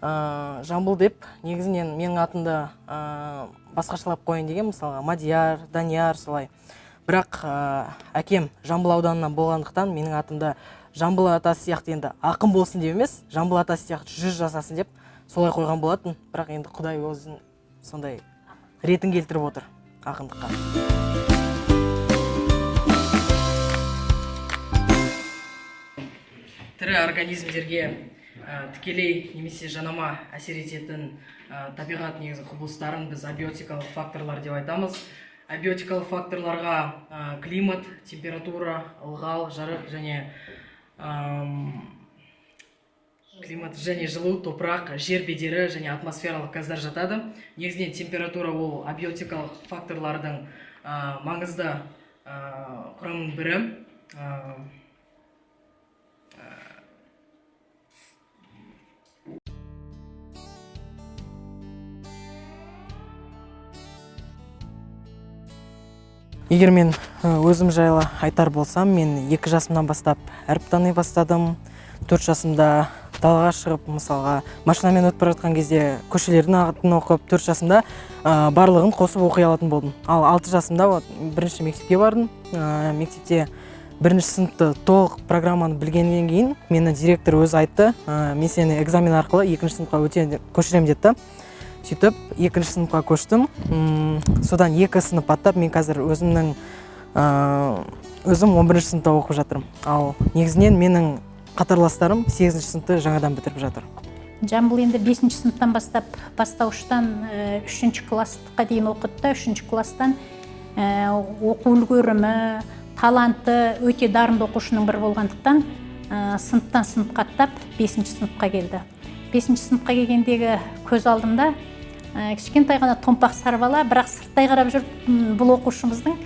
Жамбыл деп негізінен менің атымды басқашалап қояйын деген, мысалға Мадияр, Данияр солай. Бірақ әкем Жамбыл ауданынан болғандықтан менің атымды Жамбыл атасы сияқты, енді ақын болсын деп емес, Жамбыл атасы сияқты 100 жасасын деп солай қойған болатын. Бірақ енді Құдай өзін сондай ретін келтіріп отыр ақындыққа. Тірі организмдерге тікелей немесе жанама әсер ететін табиғат негізгі құбылыстарын біз абиотикалық факторлар деп айтамыз. Абиотикалық факторларға климат, температура, ылғал, жарық және климат және жылу, топырақ, жер бедері және атмосфералық газдар жатады. Негізінен температура ол абиотикалық факторлардың маңызды құрамының бірі. Егер мен өзім жайлы айтар болсам, мен 2 жасымнан бастап әріп тани бастадым. 4 жасымда далаға шығып, мысалға, машинамен өтіп бара жатқан кезде көшелердің атын оқып, 4 жасымда барлығын қосып оқи алатын болдым. Ал 6 жасымда вот, бірінші мектепке бардым. Мектепте бірінші сыныпты толық программаны білгеннен кейін мені директор өзі айтты, мен сені экзамен арқылы екінші сыныпқа өте көшіремін деді. Сөйтіп екінші сыныпқа көштім. Содан 2 сынып аттап, мен қазір өзім 11 сыныпта оқып жатырмын. Ал негізінен менің қатарластарым 8 сыныпты жаңадан бітіріп жатыр. Жамбыл енді 5 сыныптан бастап бастауыштан 3 классқа дейін оқыды да, 3 класстан оқу үлгерімі, таланты өте дарынды оқушының бірі болғандықтан, сыныптан сыныпқа аттап 5 сыныпқа келді. 5 сыныпқа келгендегі көз алдымда кішкентай ғана томпақ сары бала, бірақ сырттай қарап жүріп, бұл оқушымыздың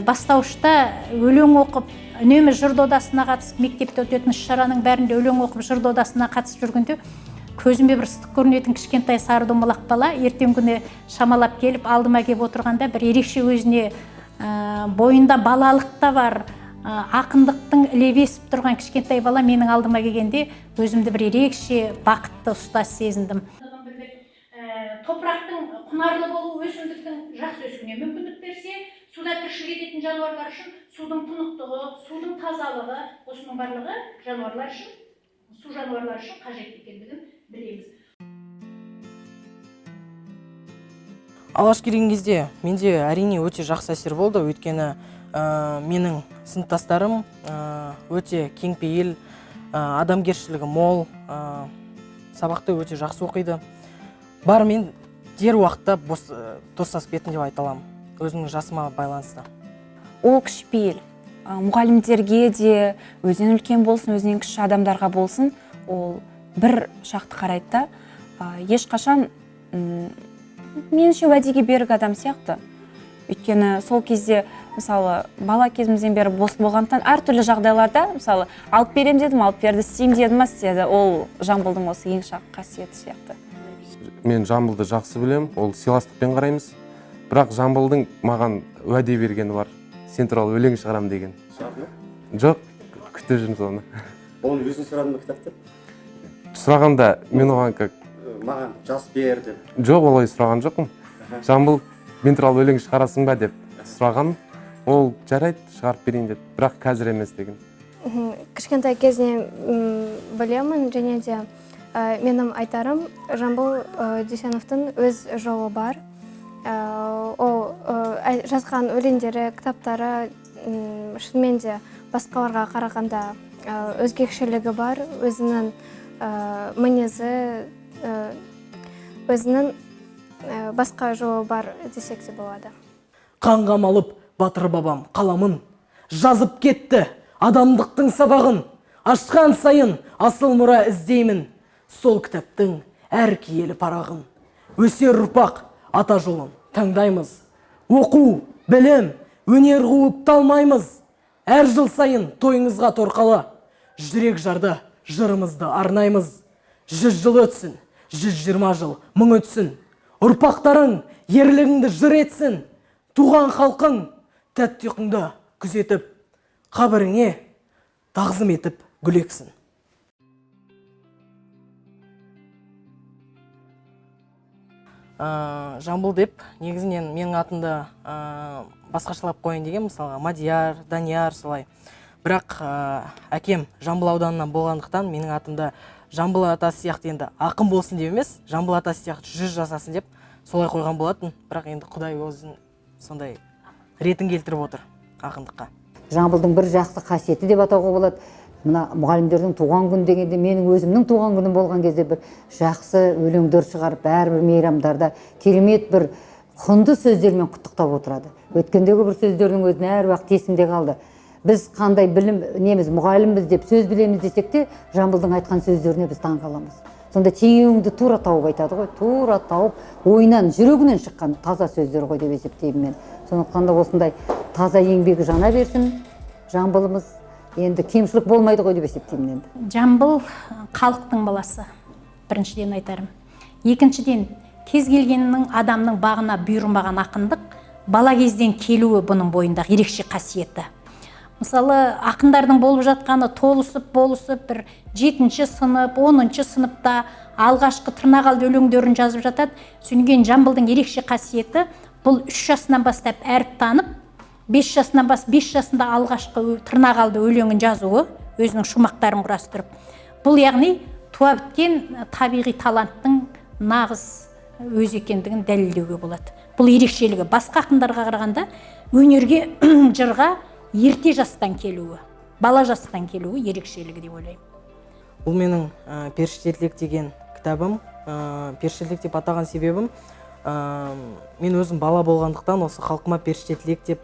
бастауышта өлең оқып, үнемі жыр додасына қатысып, мектепте өтетін іс-шараның бәрінде өлең оқып, жыр додасына қатысып жүргенде көзіме бір ыстық көрінетін кішкентай сары домалақ бала ертеңгі күні шамалап келіп алдыма келіп отырғанда бір ерекше өзіне бойында балалық та бар, ақындықтың лебі есіп тұрған кішкентай бала менің алдыма келгенде өзімді бір ерекше бақытты ұстаз сезіндім. Топырақтың құнарлы болуы өсімдіктің жақсы өсуіне мүмкіндік берсе, суда тіршілік ететін жануарлар үшін судың тұнықтығы, судың тазалығы, осының барлығы жануарлар үшін, су жануарлары үшін қажет екендігін білеміз. Алғаш келген кезде менде әрине өте жақсы әсер болды, өйткені менің сыныптастарым өте кеңпейіл, адамгершілігі мол, сабақты өте жақсы оқиды. Бар мен дер уақытта достасып кеттім деп айта аламын, өзімнің жасыма байланысты. Ол кішіпейіл. Мұғалімдерге де, өзінен үлкен болсын, өзінен кіші адамдарға болсын, ол бір шақты қарайды да, ешқашан, меніңше, уәдеге берік адам сияқты. Өйткені сол кезде, мысалы, бала кезімізден бері бос болғандықтан әртүрлі жағдайларда, мысалы, алып берем дедім, алып берді, істеймін дедім, істеді. Ол Жамбылдың осы ең қасиеті сияқты. Мен Жамбылды жақсы білемін, ол сыйластықпен қараймыз. Бірақ Жамбылдың маған уәде бергені бар, сен туралы өлең шығарамын деген. Шығарды ма? Жоқ, күтіп жүрмін соны. Оны өзің сұрадың ба кітапты? Сұрағанда мен оған как Маған жазып бер деп. Жоқ, олай сұраған жоқпын. Жамбыл, мен туралы өлең шығарасың ба деп сұраған. Ол жарайды, шығарып берейін деді, бірақ қазір емес деген. Кішкентай кезінен білемін, және де менің айтарым, Жамбыл Дүйсеновтың өз жолы бар. Ол жазған өлеңдері, кітаптары шынымен де басқаларға қарағанда өзгешелігі бар, өзінің мінезі, өзінің басқа жолы бар десек те болады. Қан қамалып батыр бабам қаламын жазып кетті адамдықтың сабағын. Ашқан сайын асыл мұра іздеймін сол кітаптың әр киелі парағын. Өсер ұрпақ ата жолын таңдаймыз, оқу, білім, өнер қуып талмаймыз. Әр жыл сайын тойыңызға торқалы жүрек жарды жырымызды арнаймыз. 100 жыл өтсін, 120 жыл мың өтсін, ұрпақтарың ерлігіңді жыр етсін. Туған халқың тәтті ұйқыңды күзетіп, қабіріңе тағзым етіп гүл ексін. Жамбыл деп негізінен менің атымды басқашалап қояйын деген, мысалға Мадияр, Данияр солай. Бірақ әкем Жамбыл ауданынан болғандықтан, менің атымды Жамбыл атасы сияқты, енді ақын болсын деп емес, Жамбыл атасы сияқты 100 жасасын деп солай қойған болатын. Бірақ енді Құдай өзін сондай ретін келтіріп отыр ақындыққа. Жамбылдың бір жақсы қасиеті деп атауға болады. Мына мұғалімдердің туған күні дегенде, менің өзімнің туған күнім болған кезде бір жақсы өлеңдер шығарып, әрбір мейрамдарда керемет бір құнды сөздермен құттықтап отырады. Өткендегі бір сөздердің өзіне әр уақыт есімде қалды. Біз қандай білім неміз, мұғалімбіз деп сөз білеміз десек те, Жамбылдың айтқан сөздеріне біз таң қаламыз. Сонда теңеуіңді тура тауып айтады ғой, тура тауып, ойынан, жүрегінен шыққан таза сөздер ғой деп есептеймін мен. Сондықтан да осындай таза еңбегі жана берсін Жамбылымыз. Енді кемшілік болмайды ғой деп есептеймін енді. Жамбыл халықтың баласы, біріншіден айтарым. Екіншіден, кез келгеннің адамның бағына бұйырмаған ақындық бала кезден келуі бұның бойындағы ерекше қасиеті. Мысалы, ақындардың болып жатқаны толысып болысып бір 7-ші сынып, 10-шы сыныпта алғашқы тырнақалды өлеңдерін жазып жатады. Содан кейін Жамбылдың ерекше қасиеті бұл 3 жасынан бастап әріп танып, 5 жасынан 5 жасында алғашқы тырнақалды өлеңін жазуы, өзінің шумақтарын құрастырып. Бұл яғни туа біткен табиғи таланттың нағыз өз екендігін дәлелдеуге болады. Бұл ерекшелігі басқа ақындарға қарағанда өнерге, жырға ерте жастан келуі, бала жастан келуі ерекшелігі деп ойлаймын. Бұл менің «Періште тілек» деген кітабым. «Періште тілек» деп атаған себебім, мен өзім бала болғандықтан осы халқыма періште тілек деп,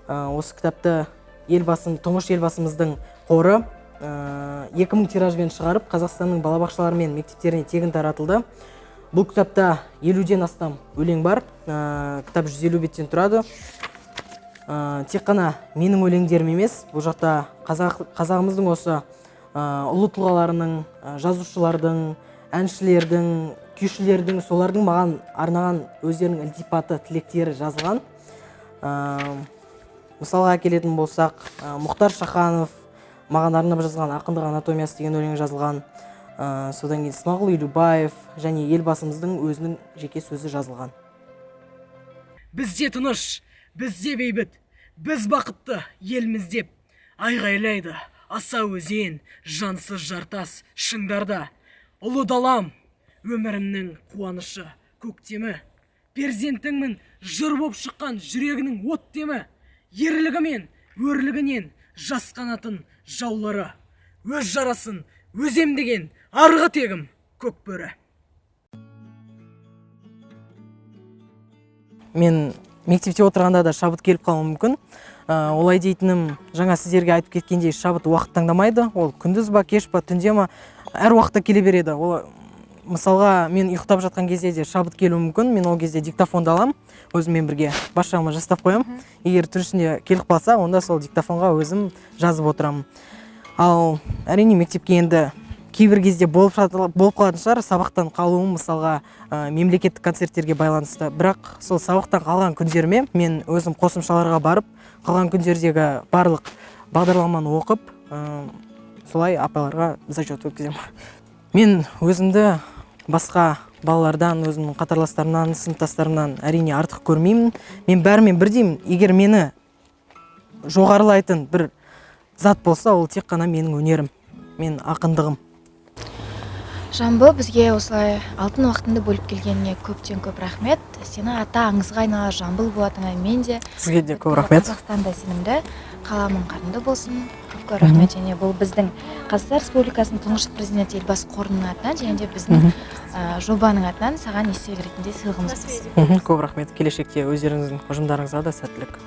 осы кітапты елбасым, тұңғыш елбасымыздың қоры 2000 тиражбен шығарып, Қазақстанның балабақшалары мен мектептеріне тегін таратылды. Бұл кітапта 50-ден астам өлең бар. Кітап 150 беттен тұрады. Тек қана менің өлеңдерім емес, бұл жақта қазағымыздың осы ұлы тұлғаларының, жазушылардың, әншілердің, күйшілердің, солардың маған арнаған өздерінің ілтипаты, тілектері жазылған. Мысалға келетін болсақ, Мұхтар Шаханов маған арнап жазған «Ақындық анатомиясы» деген өлең жазылған. Содан кейін Смағұл Елубаев және елбасымыздың өзінің жеке сөзі жазылған. Бізде тыныш, бізде бейбіт, біз бақытты елміз деп айғайлайды аса өзен, жансыз жартас шыңдарда. Ұлы далам, өмірімнің қуанышы, көктемі, перзентіңмін, жыр боп шыққан жүрегінің от демі, ерлігімен, өрлігінен жасқанатын жаулары, өз жарасын өзем деген арғы тегім көкбөрі. Мен мектепте отырғанда да шабыт келіп қалуы мүмкін. Олай дейтінім, жаңа сіздерге айтып кеткендей, шабыт уақыт таңдамайды. Ол күндіз ба, кеш па, түнде ма, әр уақытта келе береді. Ол, мысалға, мен ұйықтап жатқан кезде де шабыт келуі мүмкін. Мен ол кезде диктофонды аламын, өзіммен бірге бас жағыма жастап қоямын. Егер түн ішінде келіп қалса, онда сол диктофонға өзім жазып отырамын. Ал әрине мектепке енді кейбір кезде болып қалатын шығар сабақтан қалуым, мысалға, мемлекеттік концерттерге байланысты. Бірақ сол сабақтан қалған күндеріме мен өзім қосымшаларға барып, қалған күндердегі барлық бағдарламаны оқып, солай апайларға зачет өткіземін. Мен өзімді басқа балалардан, өзімнің қатарластарымнан, сыныптастарымнан әрине артық көрмеймін. Мен бәрімен бірдеймін. Егер мені жоғарылайтын бір зат болса, ол тек қана менің өнерім, мен ақындығым. Жамбыл, бізге осылай алтын уақытыңды бөліп келгеніңе көптен көп рахмет. Сені ата аңызға айналар Жамбыл болатыныңа мен де, Сізге де көп рахмет. Қазақстанда сенімді, қаламың қарымды болсын. Көп көп рахмет. Және бұл біздің Қазақстан Республикасының тұңғыш президенті Елбасы қорының атынан және де біздің жобаның атынан саған естелік ретінде сыйлығымыз болсын. Көп рахмет. Келешекте өздеріңіздің ұжымдарыңызға да сәттілік.